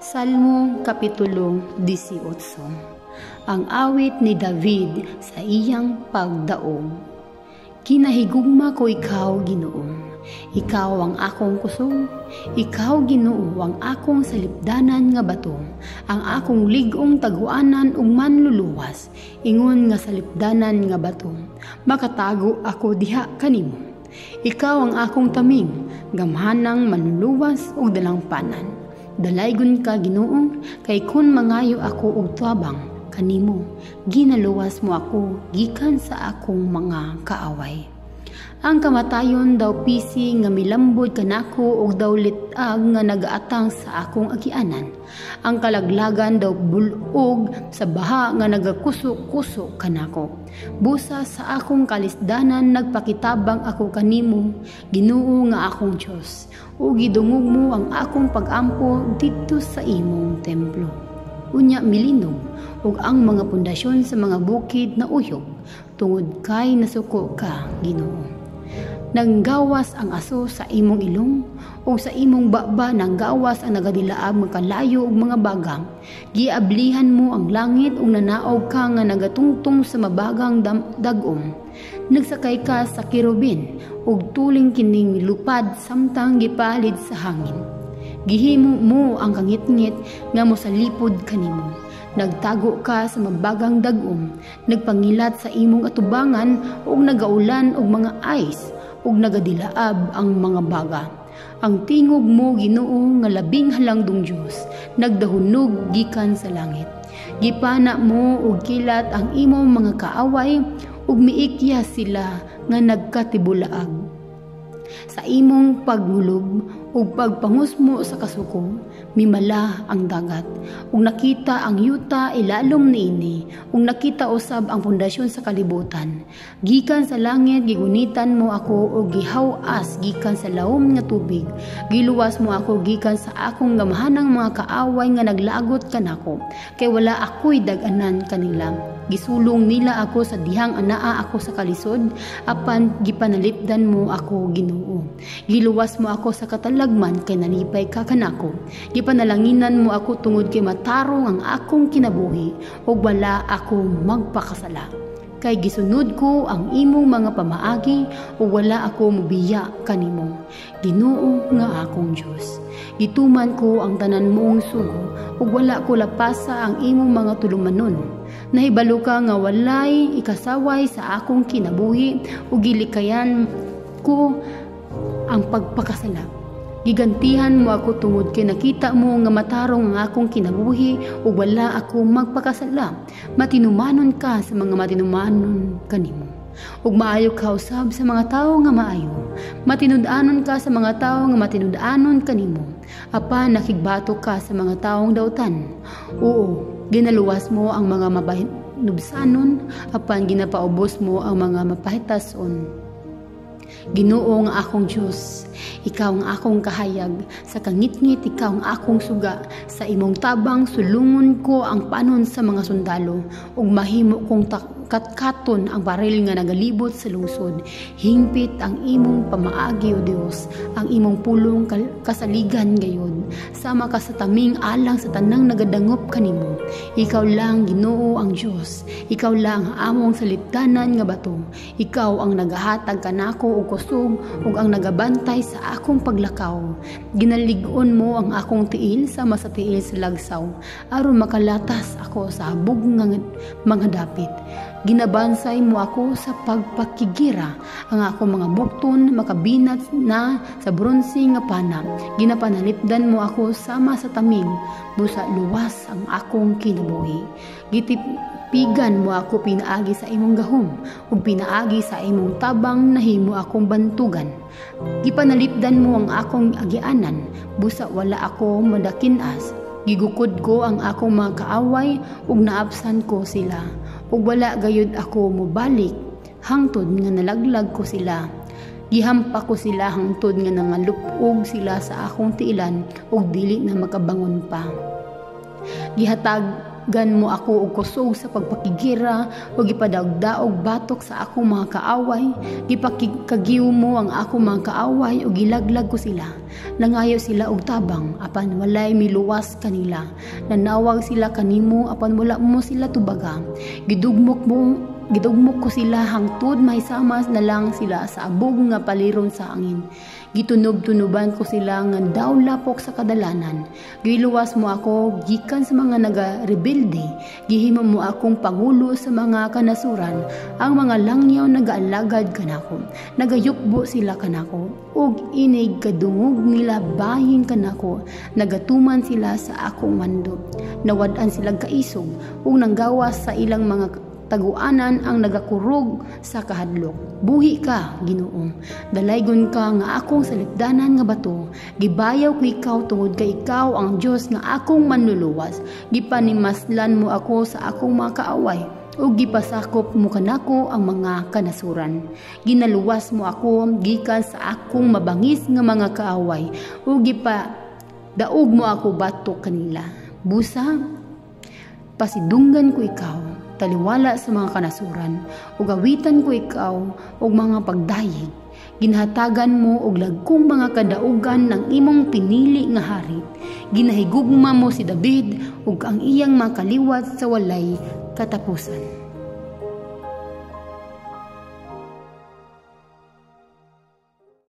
Salmo Kapitulo 18. Ang awit ni David sa iyang pagdaog. Kinahigugma ko ikaw, Ginoo. Ikaw ang akong kusog. Ikaw, Ginoo, ang akong salipdanan nga bato, ang akong lig-ong taguanan ug manluluwas, ingon nga salipdanan nga bato. Makatago ako diha kanimo. Ikaw ang akong taming, gamhanang manluluwas ug dalangpanan. Dalaygon ka, Ginoo, kay kun mangayo ako og tabang kanimo, ginaluwas mo ako gikan sa akong mga kaaway. Ang kamatayon daw pisi nga milambod kanako ug daw lit-ag nga nagaatang sa akong agianan. Ang kalaglagan daw bulog sa baha nga nagakuso-kuso kanako. Busa sa akong kalisdanan nagpakitabang ako kanimo, Ginoo nga akong Dios, ug gidungog mo ang akong pag-ampo didto sa imong templo. Unya milinog ug ang mga pundasyon sa mga bukid na uyog tungod kay nasuko ka, Ginoo. Nanggawas ang aso sa imong ilong ug sa imong baba nanggawas ang nagadilaab nga kalayo ug mga bagang. Giablihan mo ang langit ug nanaog ka nga nagatungtong sa mabagang dag-om. Nagsakay ka sa kerubin ug tuling kining milupad samtang gipalid sa hangin. Gihimo mo ang kangitngit nga mosalipod kanimo. Nagtago ka sa mabagang dag-om, nagpangilat sa imong atubangan ug nagaulan og mga ice ug nagadilaab ang mga baga. Ang tingog mo, Ginoo, nga labing halangdong Dios, nagdahunog gikan sa langit. Gipana mo og kilat ang imong mga kaaway ug miikya sila nga nagkatibulaag. Sa imong pagngulub ug pagpangusmo sa kasuko, mimala ang dagat, ug nakita ang yuta ilalom niini, ug nakita usab ang pundasyon sa kalibutan. Gikan sa langit gigunitan mo ako ug gihaw-as gikan sa lawom nga tubig. Giluwas mo ako gikan sa akong gamhanang mga kaaway nga naglagot kanako, kay wala ako'y dag-anan kanila. Gisulong nila ako sa dihang anaa ako sa kalisod, apan gipanalipdan mo ako, Ginoo. Giluwas mo ako sa katalagman kay nalipay ka kanako. Gipanalanginan mo ako tungod kay matarong ang akong kinabuhi ug wala ako magpakasala. Kay gisunod ko ang imong mga pamaagi ug wala ako mobiya kanimo, Ginoo nga akong Dios. Gituman ko ang tanan mong sugo ug wala ko lapasa ang imong mga tulumanon. Nahibalo ka nga walay ikasaway sa akong kinabuhi ug gilikayan ko ang pagpakasala. Gigantihan mo ako tungod kay nakita mo nga matarong ang akong kinabuhi ug wala ako magpakasala. Matinumanon ka sa mga matinumanon kanimo, ug maayo ka usab sa mga tawo nga maayo. Matinud-anon ka sa mga tawo nga matinud-anon kanimo, apan nakigbato ka sa mga tawong dautan. Oo, ginaluwas mo ang mga mabahinubsanon, apan ginapaubos mo ang mga mapahitason. Ginoo nga akong Dios, ikaw ang akong kahayag, sa kangitngit ikaw ang akong suga, sa imong tabang sulungon ko ang panon sa mga sundalo, ug mahimo kong katkaton ang baril nga nagalibot sa lungsod. Hingpit ang imong pamaagi, o Dios, ang imong pulong kasaligan gayod. Sama ka sa taming alang sa tanang nagadangop kanimo. Ikaw lang, Ginoo, ang Dios. Ikaw lang ang among salipdanan nga bato. Ikaw ang nagahatag kanako og kusog ug ang nagabantay sa akong paglakaw. Ginalig-on mo ang akong tiil sama sa tiil sa lagsaw, aron makalatas ako sa habog nga mga dapit. Ginabansay mo ako sa pagpakigira, ang akong mga bukton makabinat na sa bronse nga pana. Ginapanalipdan mo ako sama sa taming, busa luwas ang akong kinabuhi. Gitipigan mo ako pinaagi sa imong gahom, ug pinaagi sa imong tabang nahimo akong bantugan. Gipanalipdan mo ang akong agianan, busa wala ako madakinas. Gigukod ko ang akong mga kaaway ug naapsan ko sila, ug wala gayud ako mobalik hangtod nga nalaglag ko sila. Gihampa ko sila hangtod nga nangalup-og sila sa akong tiilan ug dili na makabangon pa. Gihatag Gihatagan mo ako og kusog sa pagpakigera ug gipadaogdaog batok sa akong mga kaaway. Gipakagiw mo ang akong mga kaaway ug gilaglag ko sila. Nangayo sila og tabang apan walay miluwas kanila. Nanawag sila kanimo apan wala mo sila tubaga. Gidugmok ko sila hangtod mahisama na lang sila sa abog nga paliron sa angin. Gitunob-tunoban ko sila nga daw lapok sa kadalanan. Giluwas mo ako gikan sa mga nagarebelde. Gihimo mo akong pangulo sa mga kanasuran. Ang mga langyaw nagaalagad kanako. Nagayukbo sila kanako. Ug inig kadungog nila bahin kanako. Nagatuman sila sa akong mando. Nawad-an sila kaisog ug nanggawas sa ilang mga taguanan ang nagakurog sa kahadlok. Buhi ka, Ginoo. Dalaygon ka nga akong salipdanan nga bato. Gibayaw ko ikaw tungod kay ikaw ang Dios nga akong manluluwas. Gipanimaslan mo ako sa akong mga kaaway ug gipasakop mo kanako ang mga kanasuran. Ginaluwas mo ako gikan sa akong mabangis nga mga kaaway ug gipadaog mo ako batok kanila. Busa, pasidunggan ko ikaw, taliwala sa mga kanasuran, ug awitan ko ikaw og mga pagdayeg. Ginhatagan mo og lagkong mga kadaugan ng imong pinili nga hari. Ginahigugma mo si David ug ang iyang mga kaliwat sa walay katapusan.